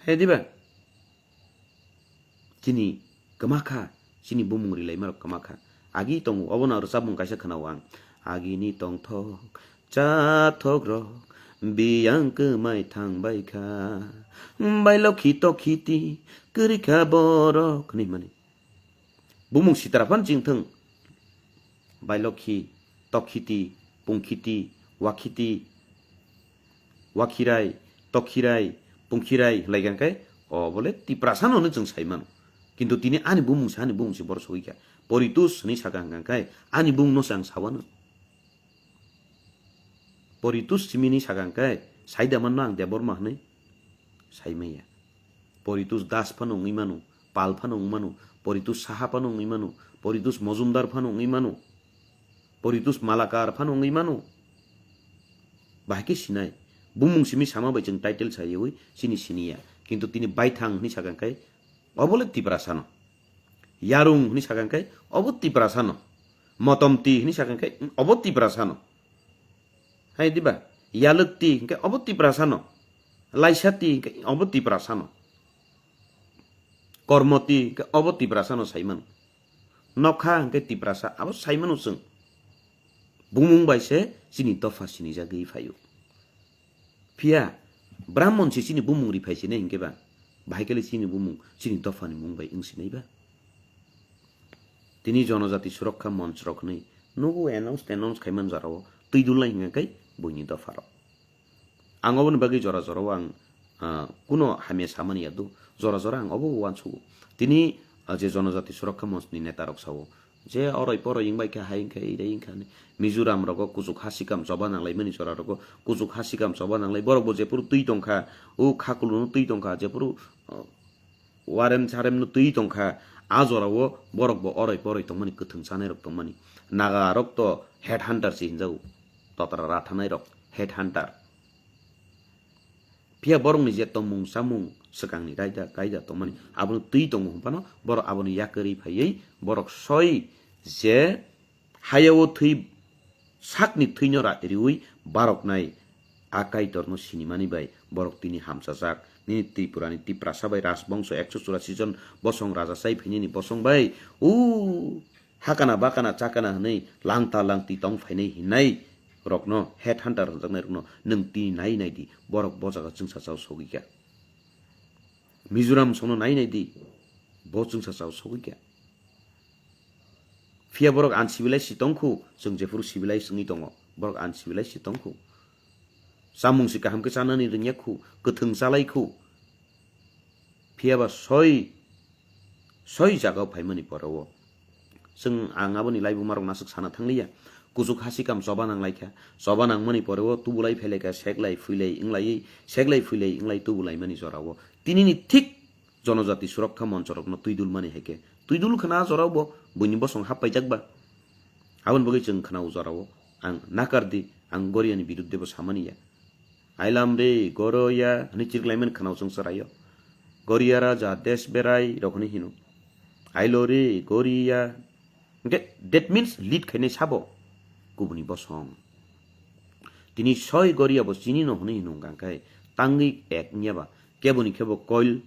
Hai diba? Chini kwma kha, chini bumung rilaimarok kwma kha. Agi tongo, obono rwchapmung kaisa khwnao ang. Agini tongthok, chathok rok, biyang kwmai thang bai kha. Bai lokhi tokhiti, kwrwi kha borok, hwnwi mani. Bumung sitra phan chingthwng. Bailokhi, tokhiti, pungkhiti, wakhiti, wakhirai, tokhirai, pungkhirai hwnlai kha khe, o bole Tiprasano hwnwi chwng sai mano. Kintu tini ani bumung se, ani bumung se borok sogwi kha. Poritus hwnwi sakha hwnkha khe, ani bumung no se ang sawano. Poritus simini sakha hwnkhe, saida manno ang Debbarma hwnwi? Saimaya. Poritus Das phano wngwi mano, Pal phano wngwi mano, Poritus Saha phano wngwi mano, Poritus Mojumdar phano wngwi mano, Poritus Malakar phano wngwi mano. Bahai khe sinai. Bumung simi sama bai chwng title sayawi chini siniya. Kintu tini baithang hwnwi sakha hwnkhe, obole Tiprasano. Yarung hwnwi sakha hwnkhe, obo Tiprasano. Motomti hwnwi sakha hwnkhe, obo Tiprasano. Hai diba? Yalwkti hwnkhe obo Tiprasano. Laisati hwnkhe obo Tiprasano. Kormoti hwnkhe obo Tiprasano saimano. Nokha hwnkhe Tiprasa, abo saimano chwng. Bumung bai se chini dopha sinijagwi phaio. Phiya Brahmon se chini bumung riphai sinai hwnkhe ba, bahai khe le chini bumung chini dophani mung bai wng sinai ba? Tini Jonojati Surokha Monch rok hwnwi nugo announce, announce khaiman jorao twi dulnai hwnkha khe buini dopha rok. Ang oboni bagwi jora jorao ang, ah, kuno hamya samani ya do, jora jora ang obo uansugo. Tini, ah, je Jonojati Surokha Monch ni neta rok sao, je oroi poroi wngbai kha hai wngkha, irei wngkha hwnwi. Mizoram rogo kuchuk ha sikam choba nanglaimani jora rogo kuchuk ha sikam choba nanglai. Borok bo jephuru twi tongkha, o khakulung twi tongkha, jephuru, ah, warem charem no twi tongkha, a jorao borok bo oroi poroi tongmani, kwthwng chanai rok tongmani. Naga rok to head hunter se hinjago, totra rathanai rok head hunter. Phiya borokni je tongmung chamung swkangni raida kaida tongmani abono twi tongo hwnphano borok aboni yakarwi phaiwi borok soi je hayao thwi sakni thwino ra riwi baroknai a Kaitorno sinimani bai borok tini hamchajak. Nini Tripurani Tiprasa bai rajbongso ekso churasi jon bosong raja chai phinini bosong bai o hakana bakana chakana hwnwi langta langti tong phainai hinai rokno, head hunter hwnjaknai rokno nwng tini nai nai di, borok bo jaga chwngsa chao sogwi kha. Mizoram songno nai nai di, bo chwngsa chao sogwi kha. Phiya borok uncivilized si tongkhu, chwng jephuru civilized wngwi tongo, borok uncivilized si tongkhu. Chamung si kaham khe chanani rwngya khu, kwthwng chalai khu. Phiya ba soi, soi jaga o phaimani pore o. Chwng ang aboni laibuma rok naswk sana thangliya. Kuchuk hasi kam choba nang lai kha. Choba nang mani pore o tubulai phailai kha, seklai phuilai wnglai, seklai phuilai wnglai tubulai mani jora o. Tinini thik Jonojati Surakha Moncho rokno twidul mani hai khe. Twidul khna jora o bo, buini bosong hap paijak ba. Aboni bagwi chwng khna o jora o. Ang nakar di, ang Goriani bidudde bo samani ya. Ailam re, Goroya, hwnwi chiriklaimani khna o chwng chwraio. Goriya raja, desh berai, rok hwnwi hino. Ailo re, Goriya. Hwnkhe, that means lead khainai sabo. Kubuni bosong. Tini soi Goriya bo chini no hwnwi hino hwnkha khe, tangwi ek wngya ba. Keboni khe bo koil,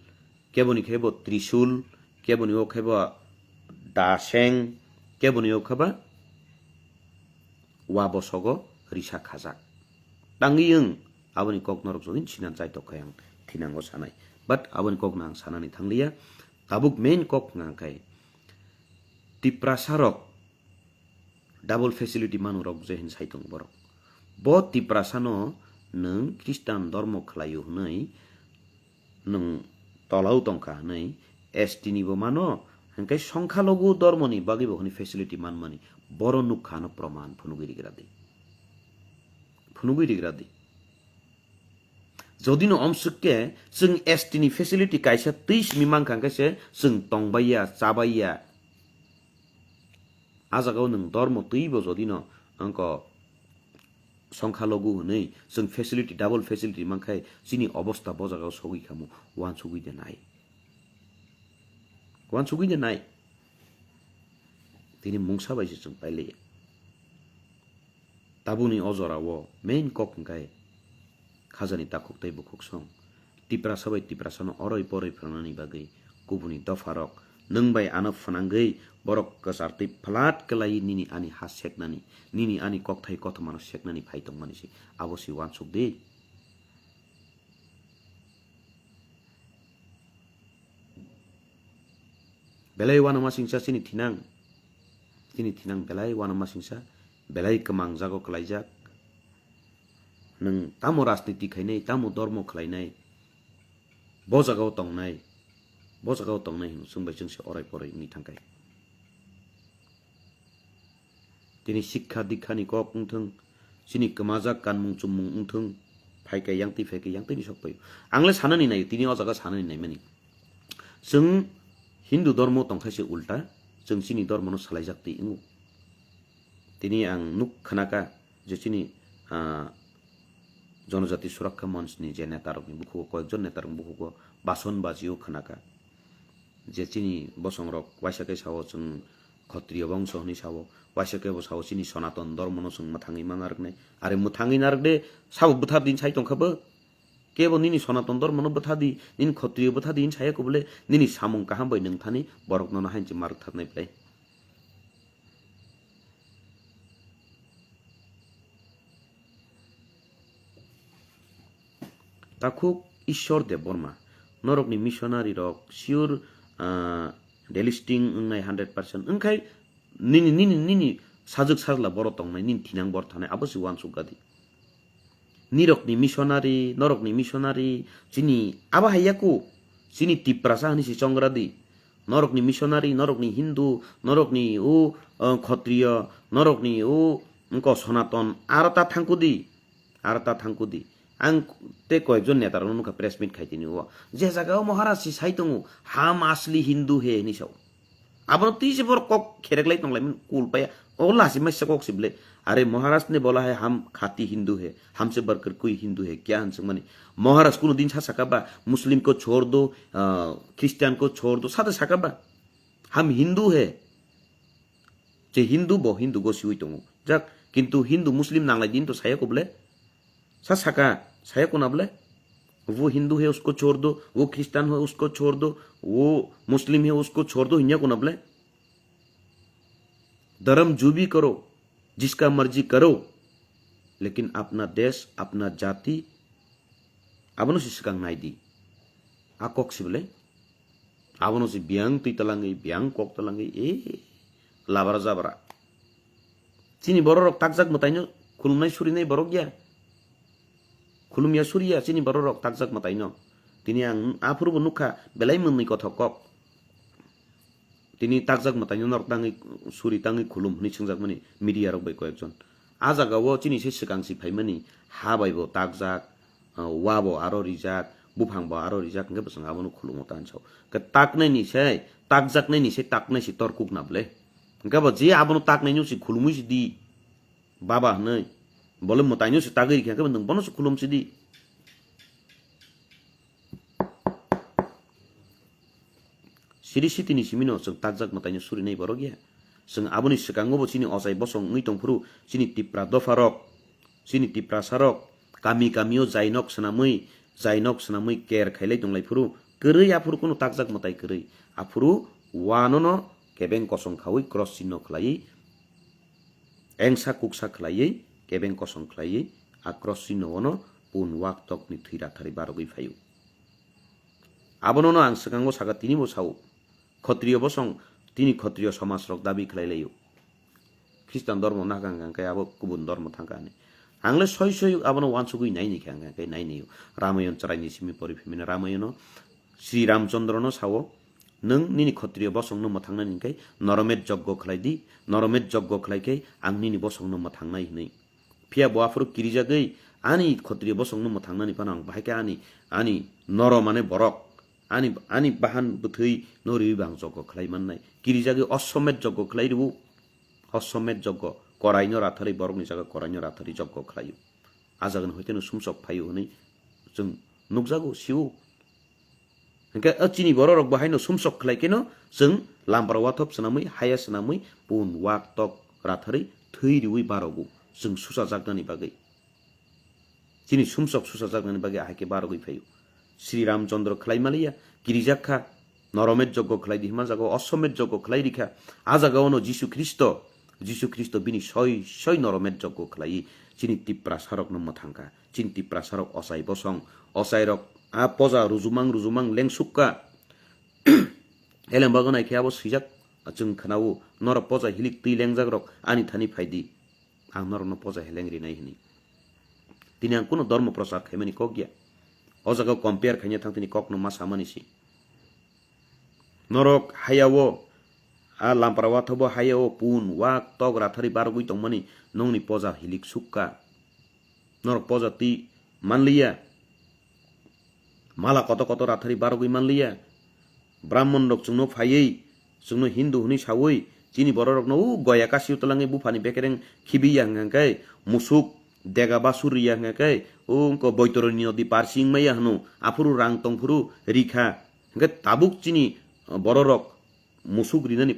keboni khe bo trisul, keboni o khe bo daseng, keboni o khe ba wa bosogo risa khajak. Tangwi wng, aboni kok norok jodi sinan chai tok khe ang thinango sanai. But aboni kok no ang sanani thangliya. Tabuk main kok wngkha khe Tiprasa rok double facility manu rok je hin sai tong borok. Bo Tiprasa no nwng Christian dormo khlaio hwnwi nwng tolau tongkha hwnwi S T ni bo mano, hwnkhe songkhalogu dormoni bagwi bo hwnwi facility manmani, boro nukha ano proman phunugwi rigra di. Phunugwi rigra di. Jodi no omswk khe chwng S T ni facility kaisa twi simi mankha hwnkhe se chwng tongbaiya, chabaiya. A jagao nwng dormo twibo jodi no wngkha songkhalogu hwnwi chwng facility, double facility mankhai chini obostha bo jagao sogwi khamu, uansugwi de nai. Uansugwi de nai. Tini mungsa bai se chwng pailaiya. Tabukni o jorao main kok hwnkhe khajani takhuk tei bukhuk song. Tiprasa bai Tiprasano oroi poroi phwrangnani bagwi kubuni dopharok nwng bai ano phwnangwi borok kwchar tei phalat kwlaiwi nini ani ha seknani, nini ani kokthai kothomano seknani phai tongmani se abo se uansuk di. Belai uanama singsa chini thinang. Chini thinang belai uanama singsa, belai kwmang jago kwlaijak. Nwng tamo rajniti khainai, tamo dormo khlainai, bo jagao tongnai, bo jagao tongnai hwnwi chwng bai chwngse orai porai wngwi thangkhai. Tini sikha dikha ni kok wngthwng, chini kwmajak kanmung chummung wngthwng, phaikhe yangtwi phaikhe yangtwi ni sok paio. Ang le sanani nai, tini o jaga sanani naimani. Chwng Hindu dormo tongkha se ulta, chwng chini dormo no salaijak twi wngo. Tini ang nuk khnaka je chini, ah, Jonojati Surakha Monch ni je neta rok ni bukhugo, koyekjon neta rok ni bukhugo bason bajio khnaka. Je chini bosong rok waisa khe sao chwng Khotriyo bongso hwnwi sao, waisa khe bo sao chini Sonaton dormo no chwng mwthangwi ma narwknai. Are mwthangwi narwk de, sabo bwthar din sai tongkha bo. Kebo nini Sonaton dormo no bwtha di, nini Khotriyo bwtha di hwn saya kubule, nini samung kaham bai nwng thani borok no hainchi marwk tharnai plai. Takhuk Ishwar Debbarma, norokni missionary rok sure, ah, delisting wngnai hundred percent. Wngkhai nini, nini, nini sajwk sajla boro tongnai, nini thinang bor thanai, abo se uansuk gadi. Nirokni missionary, norokni missionary, chini abo hai yaku, chini Tiprasa hwnwi se chongra di. Norokni missionary, norokni Hindu, norokni o, o, Khotriyo, norokni o, wngko Sonaton, aro ta thangkudi. Aro ta thangkudi. Ang tei koyekjon neta rokno nukha press meet khai tini o. Je jaga o Maharaj si sai tongo, "Ham asli Hindu he," hinwi sao. Abono twi se borok kok kherek lai tong lai mani kul paya. O lasi maisa kok si ble. "Are Maharaj ne bola hai ham khati Hindu he, hamse barkar koi Hindu he, kya?" hwn swngmani. Maharaj kuno din sa saka ba, "Muslim ko chhod do, ah, Christian ko chhod do," sa de saka ba. "Ham Hindu he." Je Hindu bo Hindu go siwi tongo. Jak, kintu Hindu Muslim nanglai din to saya ko ble. Sa saka, saya kuna ble. "वो हिंदू है उसको छोड़ दो, वो क्रिश्चियन है उसको छोड़ दो, वो मुस्लिम है उसको छोड़ दो" hinya kuna ble. Dharam jo bhi karo, jiska marji karo, lekin apna desh, apna jati, abono se swkang nai di. A kok si bole, abono se biyang twi talangwi, biyang kok talangwi, e, labra jabra. Chini bororok takjak mwtaino khulumnai surinai borok ya. Khulumya suriya chini bororok takjak mwtaino. Tini ang aphuru bo nukha belai mwnwi kothok kok. Tini takjak mwtaino norok tangwi suri tangwi khulum hwnwi swngjakmani media rok bai koyekjon. A jagao chini se swkang si phaimani ha bai bo takjak, ah, wa bo aro rijak, buphang bo aro rijak, hwnkhe bo chwng abono khulumo ta hinwi sao. Khe taknaini se, takjaknaini se, taknai se torkuk na bwle. Hwnkhe bo je abono taknaino se khulumwi se di. Baba hwnwi. Bole mwtaino se tagwi rikha khe nwng bono se khulum sidi. Siri sitini simino chwng takjak mwtaino surinai borok ya. Chwng aboni swkango bo chini ochai bosong wngwi tongphuru chini Tipra dopharok, chini Tiprasarok kami kamio jainok swnamwi, jainok swnamwi ker khailai tonglai phuru kwrwi aphuru kuno takjak mwtai kwrwi. Aphuru wanono kebeng kosong khaui cross chinno khlaiwi engsa kuksa khlaiwi, kebeng kosong khlaiwi, a cross chinno-ono pun wak tokni thwi ratharwi barogwi phaio. Abonono ang swkango saka, tinibo sao, Khotriyo bosong, tini Khotriyo somaj rok dabi khlai laio. Khristan dormo nahkang khe abo kubun dormo thangkha hinwi. Ang le soi soi abono wansugwi naini khe ang khe nainio. Ramayon chwraini simi pori phimino Ramayono Sri Ramchandrono sao, "Nwng nini Khotriyo bosongno mwthangnani hwnkhe Noromet joggo khlai di, Noromet joggo khlai khe ang nini bosongno mwthangnai," hwnwi. Phiya bo aphuru kirijagwi, "Ani Khotriyo bosongno mwthangnani phano ang bahai khe ani, ani Noro mane borok, ani, ani bahan bwthwi no riwi bo ang joggo khlai mannai." Kirijagwi Oshomet joggo khlai rwo, Oshomet joggo, koraino ratharwi borokni jaga koraino ratharwi joggo khlaio. A jagani hoiteno sumsok phaio hwnwi chwng nukjago, sio. Hinkhe o chini bororok bo haino sumsok khlai kheno chwng lampra wathop swnamwi, haya swnamwi, pun wak tok ratharwi thwi riwi barogo chwng suchajaknani bagwi. Chini sumsok suchajaknani bagwi ahai khe barogwi phaio. Sri Ramchandra khlai maliya, kirijak kha, Noromet joggo khlai di hima jaga o, Oshomet joggo khlai rikha. A jaga ono Jisu Khristo, Jisu Khristo bini soi soi Noromet joggo khlaiwi chini Tiprasarokno mwthangkha. Chini Tiprasarok ochai bosong, ochairok a poja rujumang rujumang lengsukka. Elembagw naikhe abo swijak, chwng khwnao, "Norok poja hilik twi lengjakrok ani thani phaidi." Ang norokno poja heleng rinai hwnwi. Tini ang kuno dormo prochar khaimani kok ya. O jaga compare khaina thang tini kokno ma samani si. Norok hayao, a lampra wathobo hayao pun wak tok ratharwi barogwi tongmani nongni poja hilik sukka. Norok poja twi manliya. Mala koto koto ratharwi barogwi manliya. Brahmon rok chwngno phaiwi, chwngno Hindu hwnwi sawi, chini bororokno o goya kasio twlangwi buphani bekereng khibiya hwnkha khe, musuk dega basur riya hwnkha khe, o wngkha Boitoroni nodi parsi wngmaya hwno, aphuru rang tongphuru rikha. Hwnkhe tabuk chini bororok musuk rinani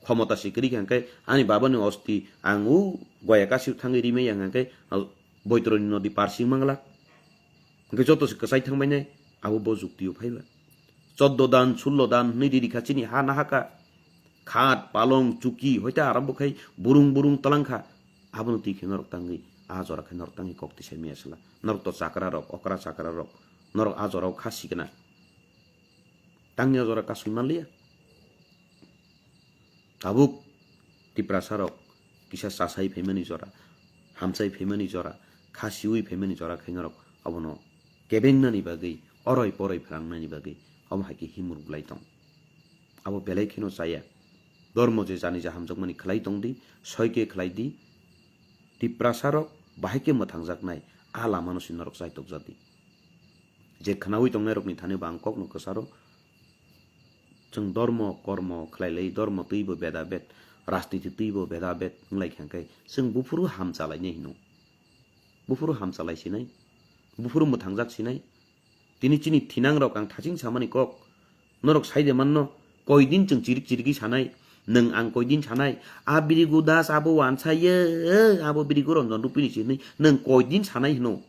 khomota se kwrwi kha, hwnkhe ani babani osti ang o goya kasio thangwi rimaya hwnkha khe, Boitoroni nodi parsi wngmangla. Hwnkhe joto se kwchai thangbainai, abo bo juktio phaiba. Choddo dan, sullo dan hwnwi riri kha chini ha nahaka. Khat, palong, chuki, hoite arambo khai burung burung twlang kha. Abono twi khe norok tangwi, a jora khe norok tangwi kok tisai maya sala. Norok to chakra rok, okra chakra rok. Norok a jorao kha sikna. Tangya jora kasui manliya. Tabuk Tiprasa rok kisa chasai phaimani jora, hamsai phaimani jora, khasiwi phaimani jora khe norok abono kebengnani bagwi, oroi poroi pherangnani bagwi omo hai khe himur bulai tong. Abo belai kheno chaya. Dormo je jani ja hamjakmani khlai tong di, soi khe khlai di. Tiprasa rok bahai khe mwthangjaknai, a lamano se norok chaitokjak di. Je khnaui tongnairokni thani bo ang kokno kwcharo, chwng dormo, kormo khlailai, dormo twibo beda bed, rajniti twibo beda bed wnglaikha khe, chwng buphuru hamchalainai hino. Buphuru hamchalai sinai, buphuru mwthangjak sinai. Tini chini thinangrok ang thaching samani kok, norok saide manno, koidin chwng chirik chirigwi sanai, nwng ang koidin sanai, a birigu das abo wansa ye, abo birigu Ranjan Rupini si hinwi nwng koidin sanai hino.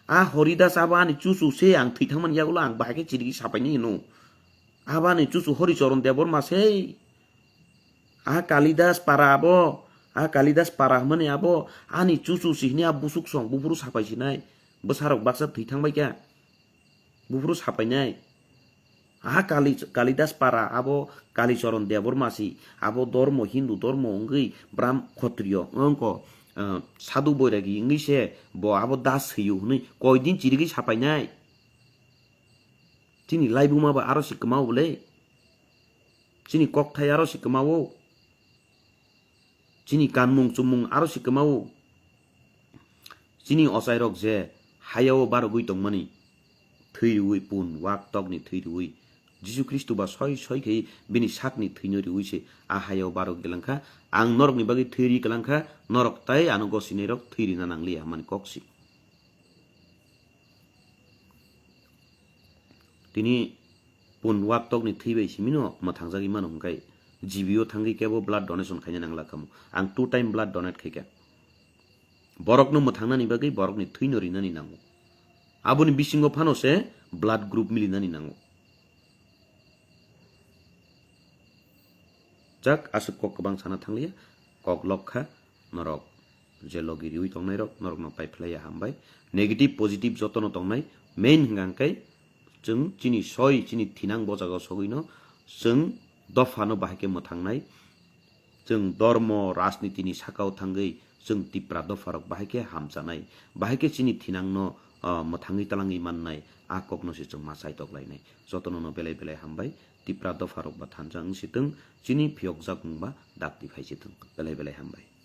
A Horidas abo ani chuchu se ang thwi thangmani yagulo ang bahai khe chirigwi sapaini hino. Abo ani chuchu Horicharan Debbarma se. A Kalidas para abo, a Kalidas para hwnmani abo, ani chuchu si hini a busuk song, buphuru sapai sinai, bwsarok baksa thwi thangbai kha, buphuru sapainai. A Kali, Kalidas para abo Kalichoron Debbarma si, abo dormo, Hindu dormo wngwi, bram khotriyo, wngko, eh, sadhu boiragi wngwi se, bo abo das swiyo hwnwi, koidin chirigwi sapainai. Chini laibuma bo aro si kwmao bole. Chini kokthai aro si kwmao. Chini kanmung chumung aro si kwmao. Chini ochairok je hayao barogwi tongmani, thwi riwi pun wak tokni thwi riwi. Jisu Khristo ba soi soi khe bini sakni thwino riwi se a hayao barogwi langkha. Ang norokni bagwi thwi ri kwlangkha, norok tai ano gosinairok thwi rina nangliya hwnmani kok si. Tini pun wak tokni thwi bai simino mwthangjagwi mano hwnkhe, G B o thangwi kebo blood donation khaina nangla khamu. Ang two time blood donate khaikha. Borokno mwthangnani bagwi borokni thwino rinani nango. Aboni bisingo phano se blood group milinani nango. Jak aswk kok kwbang sana thangliya, kok lok kha norok je logi riwi tongnairok, norokno pai phlaiya hambai. Negative, positive jotono tongnai, main hwnkha hwnkhe chwng chini soi, chini thinang bo jagao sogwino chwng dophano bahai khe mwthangnai. Chwng dormo, rajnitini sakao thangwi chwng Tipra dopharok bahai khe hamchanai, bahai khe chini thinangno, ah, mwthangwi talangwi mannai, a kokno se chwng ma chaitok lainai. Jotono no belai belai hambai, Tipra dopharok ba thansa wng sitwng, chini phiyokjak mung ba dakti phai sitwng. Belai belai hambai.